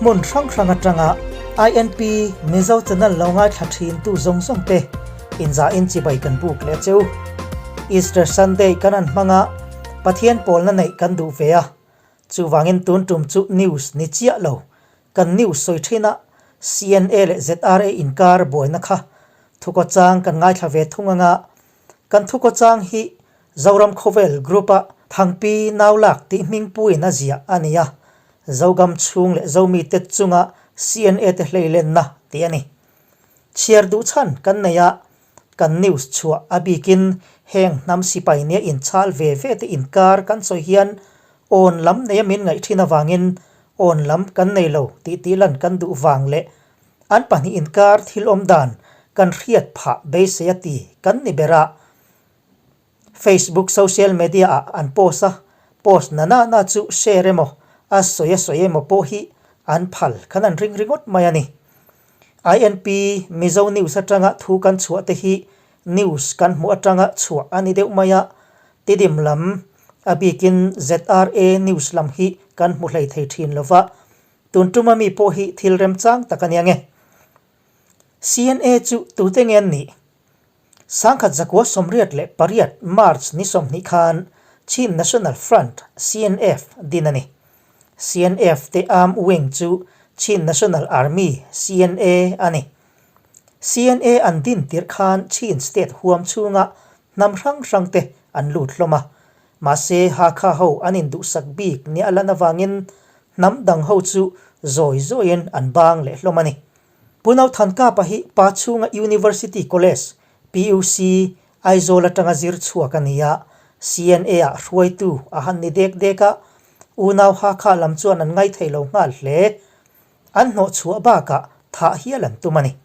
Hmun hrang hrang atanga INP Mizo channel lo ngaithla thin tu zawng zawng te inzahin chibai kan buk leh cheu. Easter Sunday kan han hmang a, Pathian pawlna neih kan duh ve a. Chuvangin tun tum chu news ni chiah lo, kan news sawi thin a, CNA leh ZRA inkar buaina kha thukaw chang kan ngaithla ve thung anga, kan thukaw chang hi Zoram Khawvel Group-a Thangpi Naulak tih hmingpuiin a ziah a ni a, Zogam chhung leh Zomite chunga CNA te hleilenna tih a ni. Chhiar duh chhan kan nei a, kan news chhuah a bikin heng hnam sipai nia inchhal ve ve te inkar kan sawi hian awn lam neia min ngaih thin avangin awn lam kan nei lo tih tih lan kan duh vang leh an pahnih inkar thil awm dan kan hriat phah beisei a ti kan ni ber a. Facebook social media ah an post a, post na na na chu share emaw a sawi a sawi emaw pawh hi an phal khan an ring ringawt mai a ni. INP Mizo News atanga thu kan chhuah te hi news kan hmuh atanga chhuah a ni deuh mai a, Tidim lam a bikin ZRA news lam hi kan hmu hlei thei thin lova, tun tuma mi pawh hi thil remchang tak a nia nge. CNA chu tute nge an nih? 1988 March ni 20 khan Chin National Front, CNF, din a ni. CNF te arm wing chu Chin National Army, CNA, a ni. CNA an din tirh khan Chin state huam chhunga hnam hrang hrang te an lut hlawm a. Mahse Hakha ho an induhsak bik nia lan avangin hnam dang ho chu zawi zawiin an bang leh hlawm a ni. Pu Nauthankapa hi pa chhunga University College, PUC, Aizawl atanga zir chhuak a ni a, CNA-ah hruaitu a han ni dek dek a, unau Hakha lam chuan an ngaithei lo nghal hle. An hnawh chhuah bakah thah hial an tum a ni.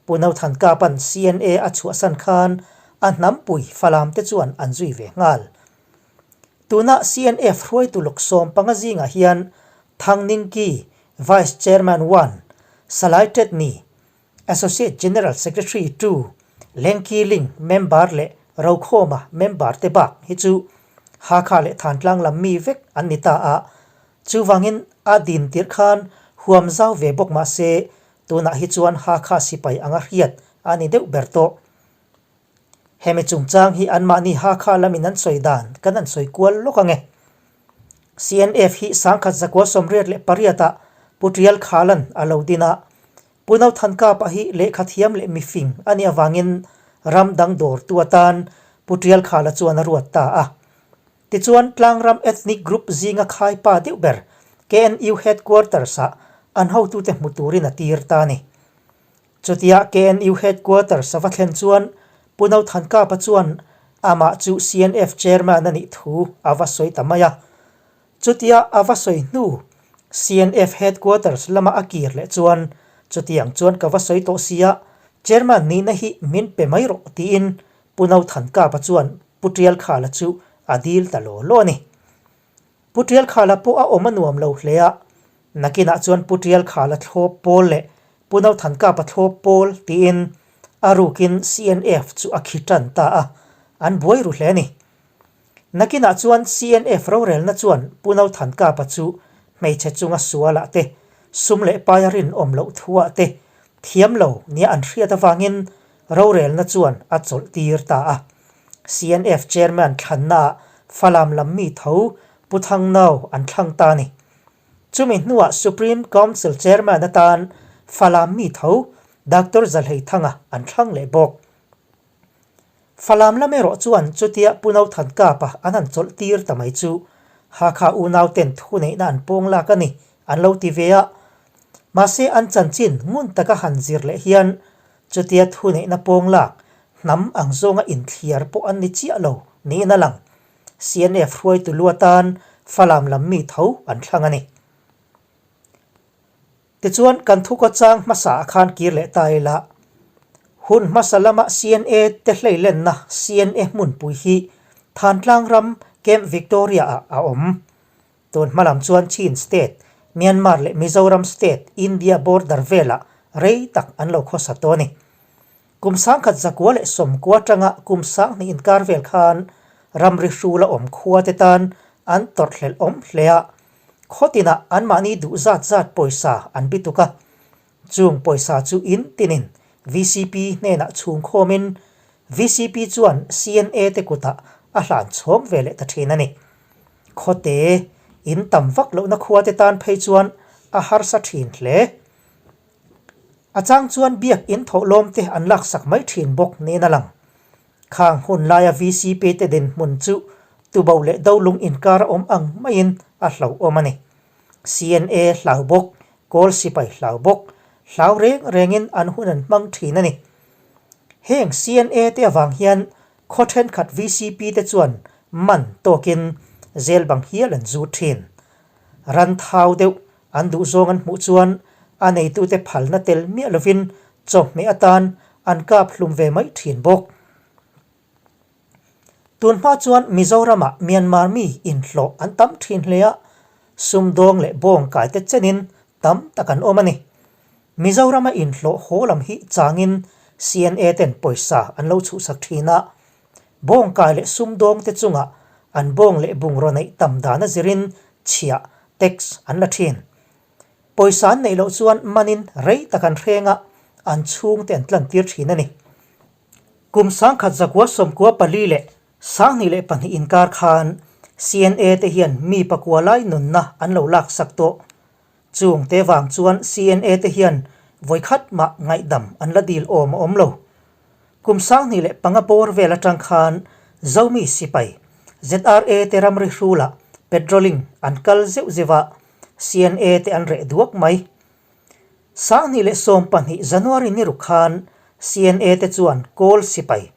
Pu Nauthankapa'n CNA a chhuahsan khan a hnampui Falam te chuan an zui ve nghal. Tuna CNF hruaitu lawk 15 zingah hian Thang Ningki, Vice Chairman 1, Salai Tetni, Associate General Secretary 2, Lengki Ling, Member leh Rokhawma member te bak hi chu Hakha leh Thantlang lam mi vek an ni ta a, chuvangin a din tirh khan huam zau ve bawk mah se tunah hi chuan Hakha sipai anga hriat a ni deuh ber tawh. Hemi chungchang hi anmahni Hakha lamin an sawi dan kan han sawi kual lawk ang e. CNF hi 1988 ah Pu Tial Khalan a lo din a, Pu Nauthankapa hi lehkha thiam leh mifing a nih avangin ram dang dawrtu atan Pu Tial Khala chuan a ruat ta a. Tichuan Tlangram Ethnic Group zinga khaipa deuh ber KNU Headquarters ah an hotute hmu turin a tir ta a ni. Chutia KNU Headquarters a va thlen chuan Pu Nauthankapa chuan amah chu CNF Chairman a nih thu a va sawi ta mai a. Chutia a va sawi hnu CNF Headquarters lama a kir leh chuan chutiang chuan ka va sawi tawh sia, Chairman nihna hi min pe mai rawh tiin Pu Nauthankapa chuan Pu Tialkhala chu a dil ta law law a ni. Pu Tialkhala pawh a awm a nuam lo hle a, nakinah chuan Pu Tialkhala thlawp pawl leh Pu Nauthankapa thlawp pawl tiin a rukin CNF chu a khi tan ta a, an buai ru hle a ni. Nakinah chuan CNF rorelna chuan Pu Nauthankapa chu hmeichhe chunga sualah te, sum leh paia rinawm loh thuah te thiam lo nia an hriat avangin rorelna chuan a chawlh tir ta a. CNF Chairman thlannaah Falam lam mi tho Pu Thangnau an thlang ta a ni. Chumi hnuah Supreme Council Chairman atan Falam mi tho Doctor Zalheithanga an thlang leh bawk. Falam lam erawh chuan chutia Pu Nauthankapa an han chawlh tir ta mai chu Hakha unauten thuneihna an pawng lak a ni an lo ti ve a. Mahse an chanchin ngun taka han zir leh hian Chutia thuneihna pawng lak, hnam ang zawnga inthliar pawh an ni chiah lo niin a lang. CNF hruaitu lu atan Falam lam mi tho an thlang a ni. Tichuan, kan thukaw chang hmasa ah khan kir leh ta ila, hun hmasa lama CNA te hleilenna CNA hmunpui hi Thantlang ram Camp Victoria ah a awm. Tun hma lam chuan Chin State, Myanmar leh Mizoram State, India border velah rei tak an lo khawsa tawh a ni. Kum 1990 atanga kum 2000 inkar vel khan ramri hrula awm khua te tan an tawrhhlelh awm hle a. Khaw tinah anmahni duh zat zat pawisa an bituk a, chung pawisa chu in tinin VCP hnenah chhungkhawmin VCP chuan CNA te kutah a hlan chhawm ve leh ta thin a ni. Khawte in tam vak lohna khua te tan phei chuan a harsa thin hle. A chang chuan biak in thawhlawm te an laksak mai thin bawk niin a lang. Khang hun laia VCP te dinhmun chu tubo leh dolung inkar a awm ang maiin a hlauhawm a ni. CNA hlau bawk, Kawl sipai hlau bawk, hlau reng rengin an hun an hmang thin a ni. Heng CNA te avang hian khaw thenkhat VCP te chuan man tawkin zel bang hial an zut thin. Ran thau deuh an duhzawng an hmuh chuan a neitute phalna tel miah lovin chawhmeh atan an kap hlum ve mai thin bawk. Tun hma chuan Mizoramah Myanmar mi inhlawh an tam thin hle a, sumdawng leh bawng kaite chenin tam tak an awm a ni. Mizorama inhlawh haw lam hi changin CNA ten pawisa an lo chhuhsak thin a, Bawngkai leh sumdawngte chungah an bawng leh bungraw neih tam dan a zirin chhiah, tax, an la thin. Pawisa an neih loh chuan manin rei tak an hreng a, an chhungte an tlantir thin a ni. Kum 1994 leh 2002 inkar khan CNA te hian mi pakua lai nunna an lo laksak tawh. Chung te vang chuan CNA te hian vawikhat mah ngaihdam an la dil awm a awm lo. Kum 2005 bawr vel atang khan Zomi sipai, ZRA te ramri hrulah patrolling an kal zeuh zeuh a, CNA te an reh duak mai. 2012 January ni ruk khan CNA te chuan Kawl sipai,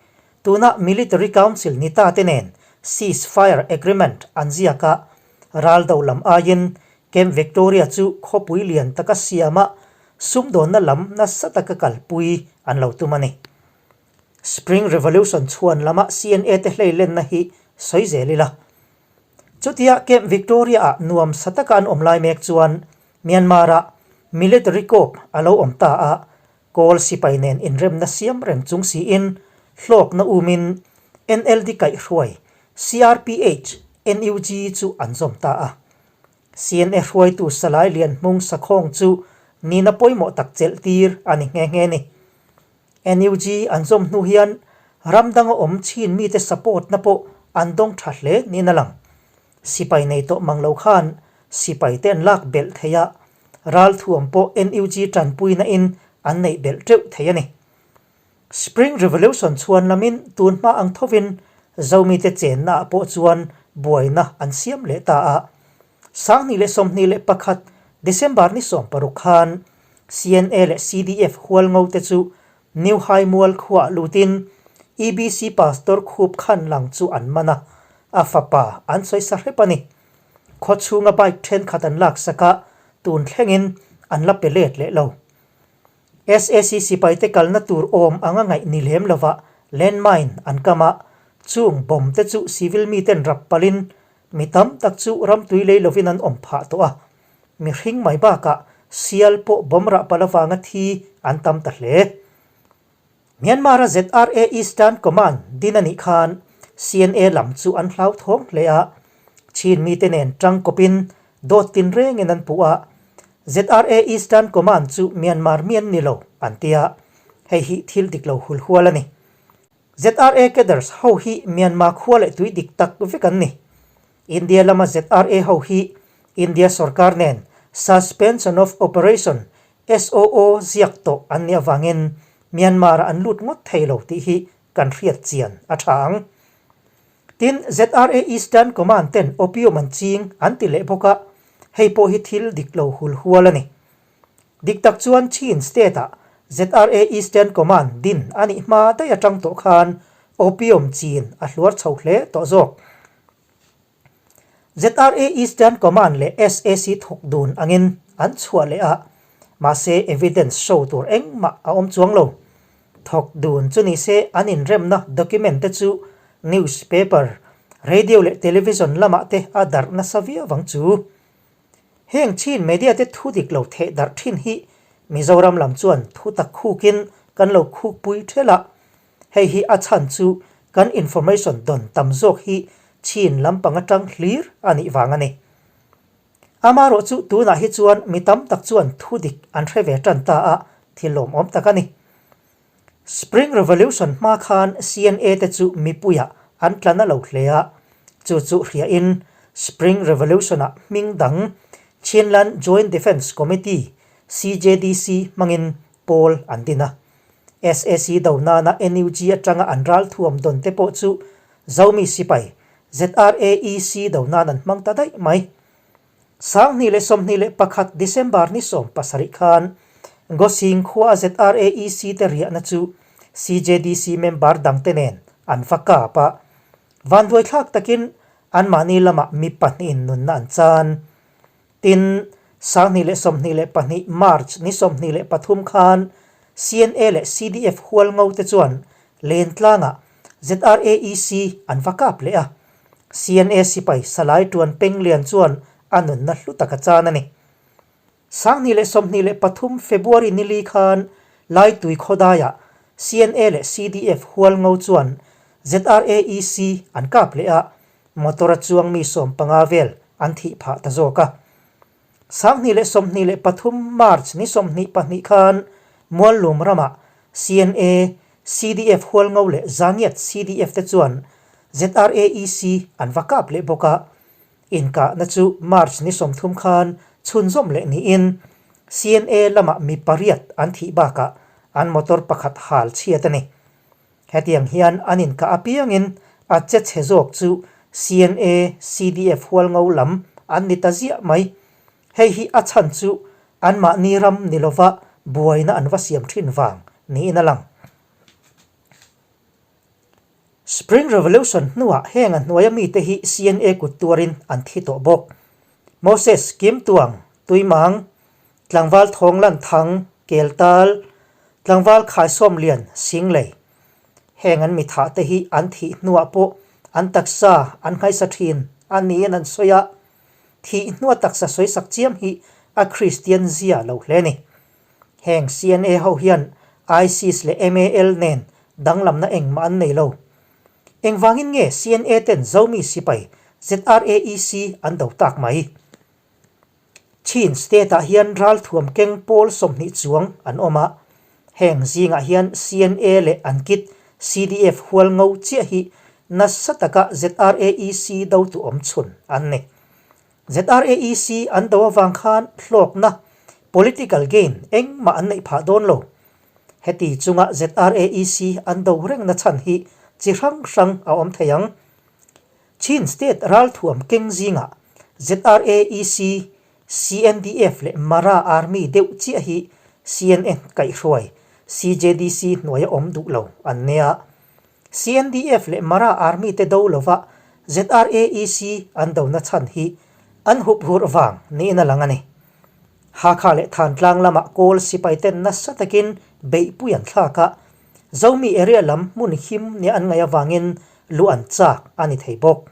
tuna Military Council ni ta te nen cease fire agreement an ziak a, ral do lam aiin Camp Victoria chu khawpui lian taka siama sumdawnna lam nasa taka kalpui an lo tum a ni. Spring Revolution chhuan lama CNA te hleilenna hi sawi zel ila. Chutia Camp Victoria-ah nuam sa taka an awm lai mek chuan Myanmar-ah military coup a lo awm ta a, Kawl sipai nen inremna siam reng chung siin hlawkna umin NLD kaihhruai CRPH NUG chu an zawm ta a. CNA hruaitu Salai Lianhmung Sakhawng chu nihna pawimawh tak chelh tir a ni nghe nghe ni. NUG an zawm hnu hian ram danga awm chin mite support na pawh an dawng tha hle niin a lang. Sipai nei tawh mang lo khan sipai te an lak belh thei a, ralthuam pawh NUG tanpuina in an neih belh teuh thei a ni. Spring Revolution chhuan lamin tun hma ang thovin Zomite chennaah pawh chuan buaina an siam leh ta a. 2021 December ni 16 khan CNA leh CDF hualngo te chu New Haimual khuaah lutin EBC Pastor Khup Khan lang chu an man a, a fapa an sawi sa hrep a ni. Khaw chhunga bike thenkhat an laksak a, tun thlengin an la pe let leh lo. SAC sipaite kalna tur awm anga ngaih ni lem lova landmine an kam a, chung bomb te chu civil miten rap palhin mi tam tak chu ramtui lei lovin an awm phah tawh a, mihring mai bakah sial pawh bomb rah palh avanga thi an tam ta hle. Myanmar-a ZRA Eastern Command din a nih khan CNA lam chu an hlauthawng hle a, Chin mite nen tangkawpin dawt tinrengin an puh a, ZRA Eastern Command chu Myanmar mi an ni lo an ti a, hei hi thil dik lo hulhual a ni. ZRA cadres ho hi Myanmar khua leh tui dik tak vek an ni. India lama ZRA ho hi India sorkar nen Suspension of Operation SOO ziak tawh an nih avangin Myanmar-ah an lut ngawt thei lo tih hi kan hriat chian a tha ang. Tin, ZRA Eastern Command ten opium an ching an ti leh bawk a, hei pawh hi thil dik lo hul hual a ni. Dik tak chuan Chin State-ah ZRA Eastern Command din a nih hma daih atang tawh khan opium chin a hluar chho hle tawh zawk. ZRA Eastern Command leh SAC thawk dun angin an chhuah leh a, mahse evidence show tur engmah a awm chuang lo. Thawk dun chu nise an inremna document te chu newspaper, radio leh television lamah te a darh nasa viau ang chu. Heng chin media te thu dik lo theh darh thin hi Mizoram lam chuan thu tak khukin kan lo khukpui thelh a, Hei hi a chhan chu kan information dawn tam zawk hi chin lampang atang hlir a nih vang a ni. Amaherawhchu tunah hi chuan mi tam tak chuan thu dik an hre ve tan ta a, thil lawmawm tak a ni. Spring Revolution hma khan CNA te chu mipuiah an tla na lo hle a, chu chu hriain Spring Revolution-ah hming dang Chinland Joint Defence Committee, CJDC, hmangin pawl an din a. SAC do nana NUG atanga an ral thuam dawn te pawh chu Zomi sipai, ZRAEC, do nan an hmang ta daih mai. 2021 December ni 17 khan Gosing khua ZRAEC te riahna chu CJDC member dangte nen an va kap a, vanduaithlak takin anmahni lamah mi pahnihin nunna an chan. Tin, 2022 March ni 23 khan CNA leh CDF hualngo te chuan Lentlangah ZRAEC an va kap leh a. CNA sipai Salai Tuan Peng Lian chuan a nunna hlu tak a chan a ni. 2023 February nili khan Laitui khawdaiah CNA leh CDF hualngo chuan ZRAEC an kap leh a, motor a chuang mi 15 vel an thih phah ta zawk a. 2023 March ni 22 khan Muallum ramah CNA, CDF Hualngo leh Zangiat CDF te chuan ZRAEC an va kap leh bawk a. Inkahna chu March ni 30 khan chhunzawm leh niin CNA lamah mi pariat an thih bakah an motor pakhat hal chhiat a ni. Hetiang hian an inkah apiangin a che chhe zawk chu CNA, CDF Hualngo lam an ni ta ziah mai. Hei hi a chhan chu anmahni ram ni lova buaina an va siam thin vang niin a lang. Spring Revolution hnuah heng a hnuaia mite hi CNA kut tuarin an thi tawh bawk. Moses Kim Tuang, Tuimang, Tlangval Thawng Lan Thang, Keltal, Tlangval Khaisawm Lian, Singlei. Heng an mithah te hi an thih hnuah pawh an taksa an nghaisa thin a niin an sawi a. Thih hnua taksa sawisak chiam hi a Kristian zia lo hle ni. Heng CNA ho hian ISIS leh MAL nen danglamna engmah an nei lo. Engvangin nge CNA ten Zomi sipai ZRAEC an do tak mai? Chin state-ah hian ralthuam keng pawl 20 chuang an awm a, heng zingah hian CNA leh an kit CDF hual ngo chiah hi nasa taka ZRAEC dotu awm chhun an ni. ZRAEC an do avang khan hlawkna, political gain, engmah an neih phah dawn lo. Heti chunga ZRAEC an do rengna chhan hi chi hrang hrang a awm thei ang. Chin State ralthuam keng zingah ZRAEC, CNDF leh Mara Army deuh chiah hi CNN kaihhruai CJDC hnuaia awm duh lo an nia. CNDF leh Mara Army te do lova ZRAEC an dona chhan hi an hup hurh vang niin a lang a ni. Hakha leh Thantlang lamah Kawl sipai ten nasa takin beihpui an thlak a, Zomi area lam hmun him nia an ngaih avangin lu an chak a ni thei bawk.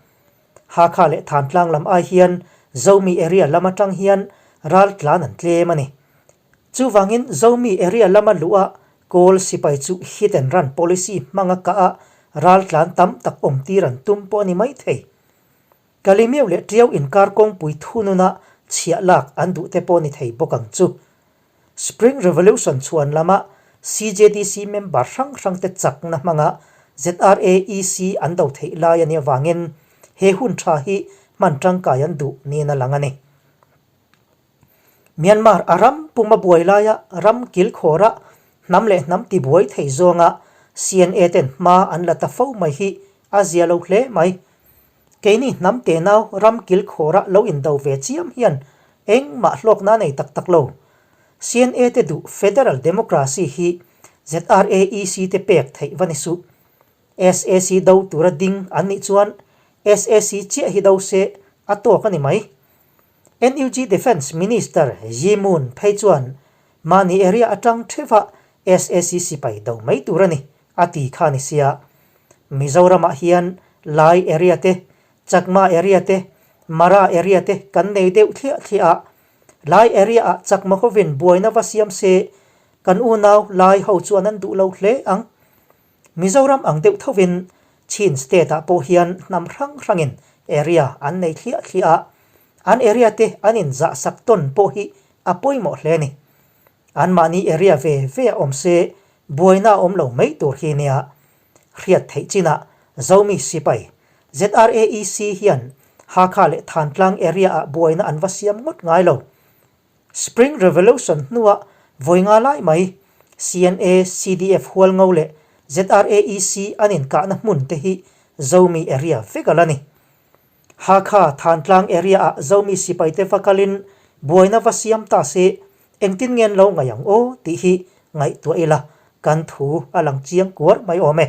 Hakha leh Thantlang lam ai hian Zomi area lam atang hian ral tlan an tlem a ni. Chuvangin Zomi area lama luh a Kawl sipai chu hit and run policy hmanga kah a ral tlan tam tak awm tir an tum pawh a ni mai thei. Kalimeu leh Tiau inkar kawngpui thununa chhiah lak an duh te pawh ni thei bawk ang chu. Spring Revolution chhuan lama CJDC member hrang hrangte chakna hmanga ZRAEC an do theih lai a nih avangin he hun tha hi hman tangkai an duh niin a lang a ni. Myanmar a ram puma buai laia ram kilkhawra hnam leh hnam tibuai thei zawnga CNA ten hma an la ta fo mai hi a zia lo hle mai. Keini hnam tenau ram kilkhawra lo indo ve chiam hian engmah hlawkna nei tak tak lo. CNA te duh Federal Democracy hi ZRAEC te pek theih va ni suh. SAC do tura ding an nih chuan SAC chiah hi do se a tawk a ni mai. NUG Defence Minister Yi Moon phei chuan mahni area atang theuha SAC sipai do mai tur a ni a ti kha ni sia. Mizoramah hian Lai area te, Chakma area te, Mara area te kan nei deuh thliah thliah a. Lai area ah Chakma hovin buaina va siam se kan unau Lai ho chuan an duh lo hle ang. Mizoram ang deuh thovin Chin state ah pawh hian hnam hrang hrangin area an nei thliah thliah a. An area te an inzah sak tawn pawh hi a pawimawh hle a ni. Anmahni area ve ve a awm se buaina a awm lo mai tur hi nia. Hriat theih chinah Zomi sipai, ZRAEC, hian Hakha leh Thantlang area ah buaina an va siam ngawt ngai lo. Spring Revolution hnuah vawi nga lai mai CNA, CDF Hualngo leh ZRAEC an inkahna hmun te hi Zomi area vek a la ni. Hakha Thantlang area ah Zomi sipai te va kalin buaina va siam ta se engtin nge an lo ngaih ang aw tih hi ngaihtuah ila kan thu a lang chiang kuar mai awm e.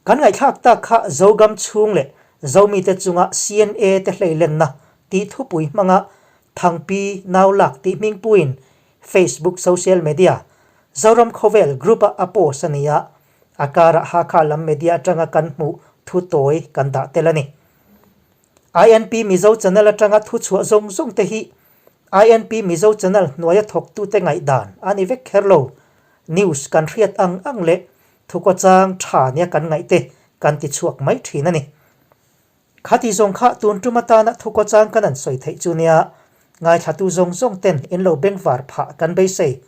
Kan ngaihthlak tak kha Zogam chhung leh Zomi te chunga CNA te hleilenna tih thupui hmanga Thangpi Naulak tih hmingpuiin Facebook social media Zoram Khawvel group a a post a ni a, A karah Hakha lam media atanga kan hmuh thu tawi kan dah tel a ni. INP Mizo Channel atanga thu chhuah zawng zawng te hi INP Mizo Channel hnuaia thawktute ngaihdan a ni vek kher lo. News kan hriat ang ang leh thukawchang tha nia kan ngaihte kan ti chhuak mai thin a ni. Khati zawng kha tun tum atana thukawchang kan an sawi theih chu nia, ngaithlatu zawng zawng ten in lo bengvar phah kan beisei.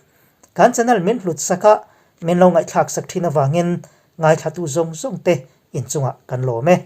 Kan channel min hlut sak a, min lo ngaihthlak sak thin avangin ngaithlatu zawng zawng te inchungah kan lawm e.